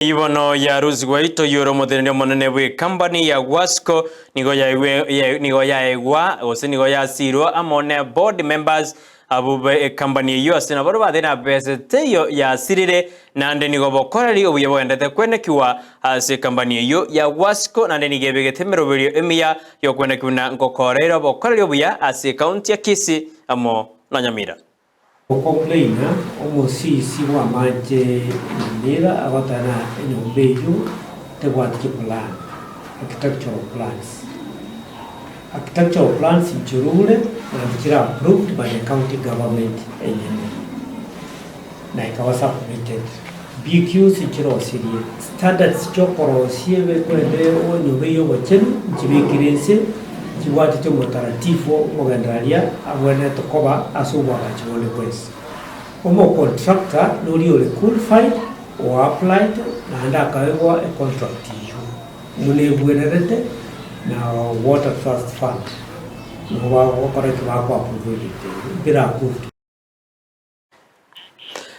Eyio bono yarusigwe itoyore omoteneneri omonene bw'ekambani ya Wasco nigo yaigwe nigo yaegwa gose nigo yasirwa amo ne board members abwo be ekambani eyio ase nabo babe na besa teiyo yasirire naende nigo bokoreri obuya bogendete kwenekiwa ase ekambani eyio ya Wasco naende nigo ebegete emeroberio emiya yokwenekiwa buna ngokoreire obokoreri obuya ase ekaunti ya Kisii amo na Nyamira. Gocomplaina omosisi bw'amache Nyamira agoteba ng'a enyomba eyio tebwati chiplan, architectural plans. Architectural plans nchirure naende chire approved by the county government enyene na ekaba submitted. BQs nchirosirie, standards chiokorosia ebekwende enyomba eyio obochenu nchibekire inse. Chibwatete omotaratifu omogendereria abwenerete koba ase oboagachi bonde bwensi. Omocontractor noria ore qualified, oapplied naende akaegwa econtract eyio buna ebwenerete na Water Trust Fund nigo bagokora eki bakoapprove ebinto ebio, bire approved.